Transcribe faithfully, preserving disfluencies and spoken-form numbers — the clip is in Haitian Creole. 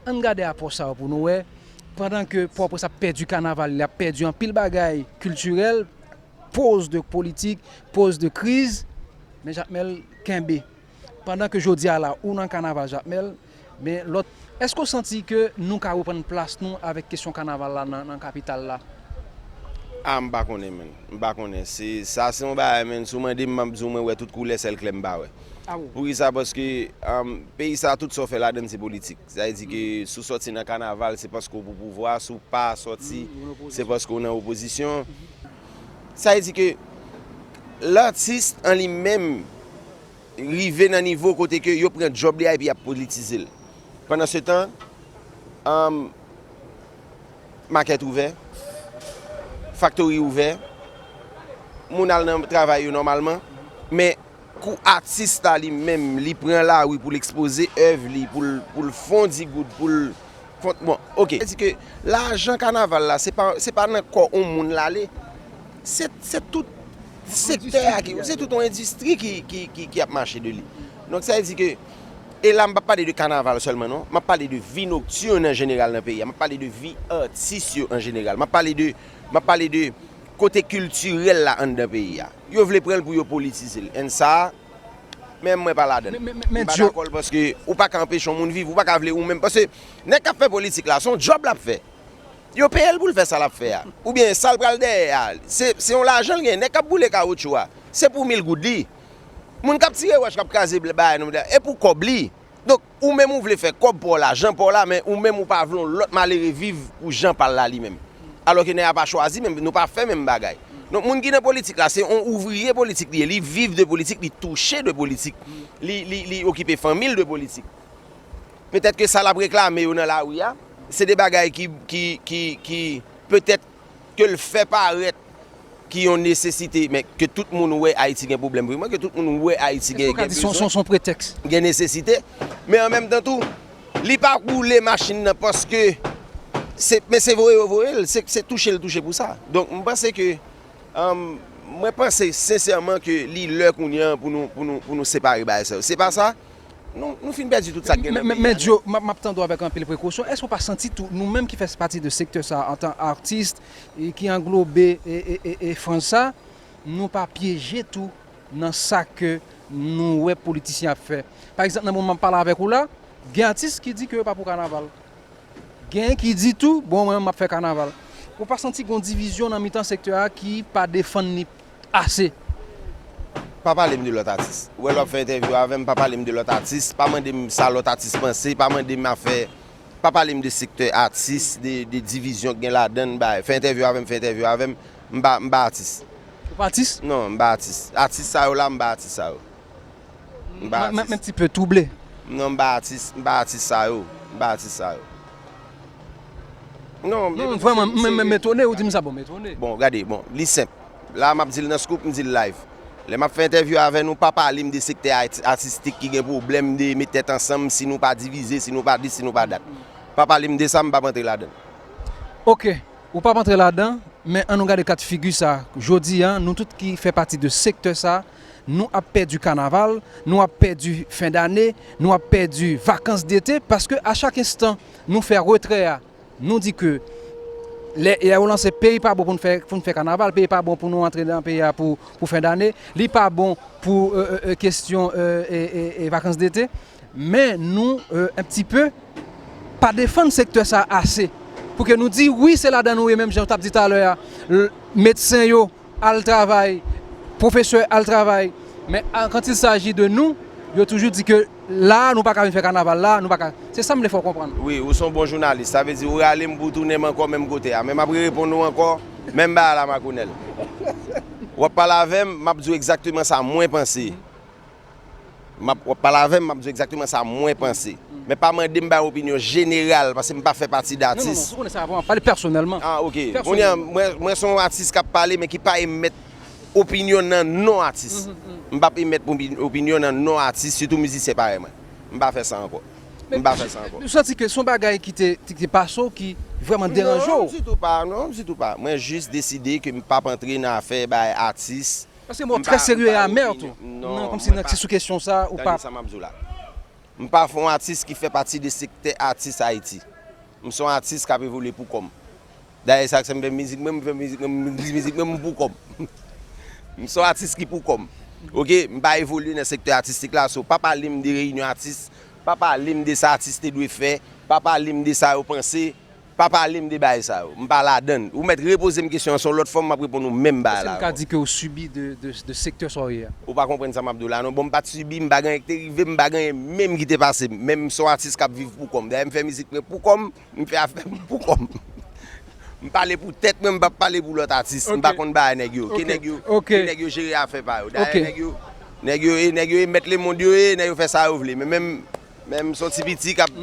Ann gade apò sa yo pou nou wè, pandan ke Pòtoprens ap pèdi kanaval li, ap pèdi anpil bagay kiltirèl, poz de politik, poz de kriz, men Jakmèl kenbe. Pandan ke jodi a la, ou nan kanaval Jakmèl, men lòt, èske w santi ke nou ka reprann plas nou avèk kesyon kanaval la nan, nan kapital la? Ah, m pa konnen, menn. M pa konnen. Se, sa se yon bagay, menn. Si w mande m, m ap di w, mwen wè tout koulè, sèl klè m pa wè. Ah bon? Poukisa? Paske, um, peyi sa, tout sa w fè ladan l, se politik. Sa vle di ke si w sòti nan kanaval, se paske w pou pouvwa, si w pa sòti, se paske w nan opozisyon. Sa vle di ke latis an li menm rive nan nivo kote ke yo pran djòb li a epi y ap politize l. Pandansetan, um, makèt ouvè, faktori ouvè, moun al nan travay yo nòmalman, men kou atis la li menm, li pran lari pou l ekspoze èv li, pou l, pou l fondi goud, pou l fon, bon, oke. Sa vle di ke lajan kanaval la, se pa, se pa nan kò yon moun l ale. Se, se tout sektè a ki, se tout yon endistri ki, ki, ki, ki ap mache de li. Donk, sa vle di ke, e la, m p ap pale de kanaval sèlman, non. M ap pale de vi noktin an jeneral nan peyi a. M ap pale de vi atis yo an jeneral. M ap pale de, m ap pale de kote kiltirèl la anndan peyi a. Yo vle pran l pou yo politize l. And sa, men mwen pa ladan l. M pa dakò l paske ou pa ka anpeche yon moun viv, ou pa ka vle ou menm. Paske nèg k ap fè politik la, se yon djòb l ap fè. Yo peye l pou l fè sa l ap fè a. Oubyen sa l pral dèyè a, se, se yon lajan l genyen. Nèg k ap boule kawotchou a, se pou mil goud li. Moun k ap tire wòch, k ap kraze bagay nan, e pou kòb li. Donk, ou menm ou vle fè kòb pa w la, jan pa w la, men ou menm ou pa vle yon lòt malere viv pou jan pa l la li menm. Alòske nèg la pa chwazi menm, nou pa fè menm bagay. Donk, moun ki nan politik la, se yon ouvriye politik li ye, li viv de politik, li touche de politik, li, li, li okipe fanmi l de politik. Petèt ke sa l ap reklame yo nan lari a, se de bagay ki, ki, ki, ki petèt ke l fè parèt ki yon nesesite, men ke tout moun wè Ayiti gen pwoblèm vreman, ke tout moun wè Ayiti gen, gen bezwen, gen nesesite. Men an menm tan tou, li pa boule machin nan paske se, men se voye yo voye l, se, se touche l touche pou sa. Donk, m panse ke, um, mwen panse sensèman ke li lè kounye a pou nou, pou nou, pou nou separe bagay sa yo. Se pa sa, nou, nou fin pèdi tout sa k gen nan peyi a. Men, men Djo, m ap, m ap tande w avèk anpil prekosyon. Èske w pa santi tou, nou menm ki fè pati de sektè sa a, antan atis, e ki anglobe e, e, e, e franj sa, nou pa pyeje tou nan sa ke nou wè politisyen ap fè? Pa egzanp, nan moman m ap pale avèk ou la, gen atis ki di ke yo pa pou kanaval. Gen ki di tou, bon, mwen, m ap fè kanaval. Ou pa santi gen yon divizyon nan mitan sektè a ki pa defann li ase? Pa pale m de lòt atis. Ou wè lè w ap fè entèvyou avè m, pa pale m de lòt atis. Pa mande m sa lòt atis panse, pa mande m afè, pa pale m de sektè atis, de, de divizyon k gen ladan l, bay. Fè entèvyou avè m, fè entèvyou avè m. M pa, m pa atis. Ou pa atis? Non, m pa atis. Atis sa yo la, m pa atis sa yo. M pa atis. M, m, m ti pe twouble. Non, m pa atis, m pa atis sa yo. M pa atis sa yo. Non, non, vrèman, m, m, m etone, ou di m sa, bon, m etone. Bon, gade, bon, li senp. La, m ap di l nan scoop, m di l live. Lè m ap fè entèvyou avè nou, pa pale m de sektè ati-, atistik ki gen pwoblèm de met tèt ansanm, si nou pa divize, si nou pa dis, si nou pa dat. Pa pale m de sa, m p ap antre ladan l. Oke, ou p ap antre ladan, men ann nou gade ka de figi sa. Jodi a, nou tout ki fè pati de sektè sa, nou ap pèdi kanaval, nou ap pèdi fen dane, nou ap pèdi vakans dete, paske a chak enstan nou fè retrè a, nou di ke lè, lè yo lanse peyi pa bon pou n fè, pou n fè kanaval, peyi pa bon pou nou antre nan peyi a pou, pou fen dane, li pa bon pou, e, e, e, kesyon, e, e, e, e vakans dete, men nou, e, un petit peu, pa defann sektè sa ase. Pou ke nou di, wi, se ladan nou ye, menm jan w t ap di talè a, l-, medsen yo, al travay, pwofesè al travay, men a, quand il s'agit de nous, yo toujou di ke la, nou pa ka vin fè kanaval la, nou pa ka. Se sa m vle fè w konprann. Wi, ou se yon bon jounalis, sa vle di ou rale m pou w tounen m ankò menm kote a, men m ap reponn ou ankò, menm bagay la makounèl. W ap pale avè m, m ap di w egzakteman sa mwen panse. M ap, w ap pale avè m, m ap di w egzakteman sa mwen panse. Men pa mande m bay opinyon jeneral, paske m pa fè pati de atis. Non, non, non, si w konnen sa avan, pale pèsonèlman. Ah, oke. Pèsonèlman. Kounye a, mwen, mwen se yon atis k ap pale, men ki pa emèt opinyon nan non atis. M p ap emèt opi-, opinyon nan non atis, sitou mizisyen parèy mwen. M pa fè sa ankò. M pa fè sa ankò. Men ou santi ke se yon bagay ki te, ki te pase w ki vrèman deranje w? Non, ditou pa, non, ditou pa. Mwen jis deside ke m p ap antre nan afè bay atis. Paske mwen trè serye e amè tou. Non, kòmsi nan, sou kesyon sa, ou pa. Gade sa m ap di w la. M pa fè yon atis ki fè pati de sektè atis Ayiti. M se yon atis k ap evolye pou kò m. Dayè, sa k fè m fè mizik mwen, m fè mizik mwen, m di mizik mwen, m pou kò m. M se yon atis ki pou kò m. Oke, m pa evolye nan sektè atistik la, so pa pale m de reyinyon atis, pa pale m de sa atis te dwe fè, pa pale m de sa yo panse, pa pale m de bagay sa yo. M pa ladann. Ou mèt repoze m kesyon an se yon lòt fòm, m ap reponn ou menm bagay la ankò. Èske m ka di ke ou sibi de, de, de sektè sa w ye a? Ou pa konprann sa m ap di w la non. Bon, m pa t sibi, m pa gen anyen ki te rive, m pa gen anyen menm ki te pase m. Men m se yon atis k ap viv pou kò m. Dayè, m fè mizik mwen pou kò m, m fè afè m pou kò m. M pale pou tèt mwen, m p ap pale pou lòt atis. M pa konn bagay nèg yo. Ke nèg yo, ke nèg yo jere afè pa yo. Dayè, nèg yo, nèg yo, e nèg yo e mèt lemonn yo ye, nèg yo fè sa yo vle. Men menm, menm se yon ti piti k ap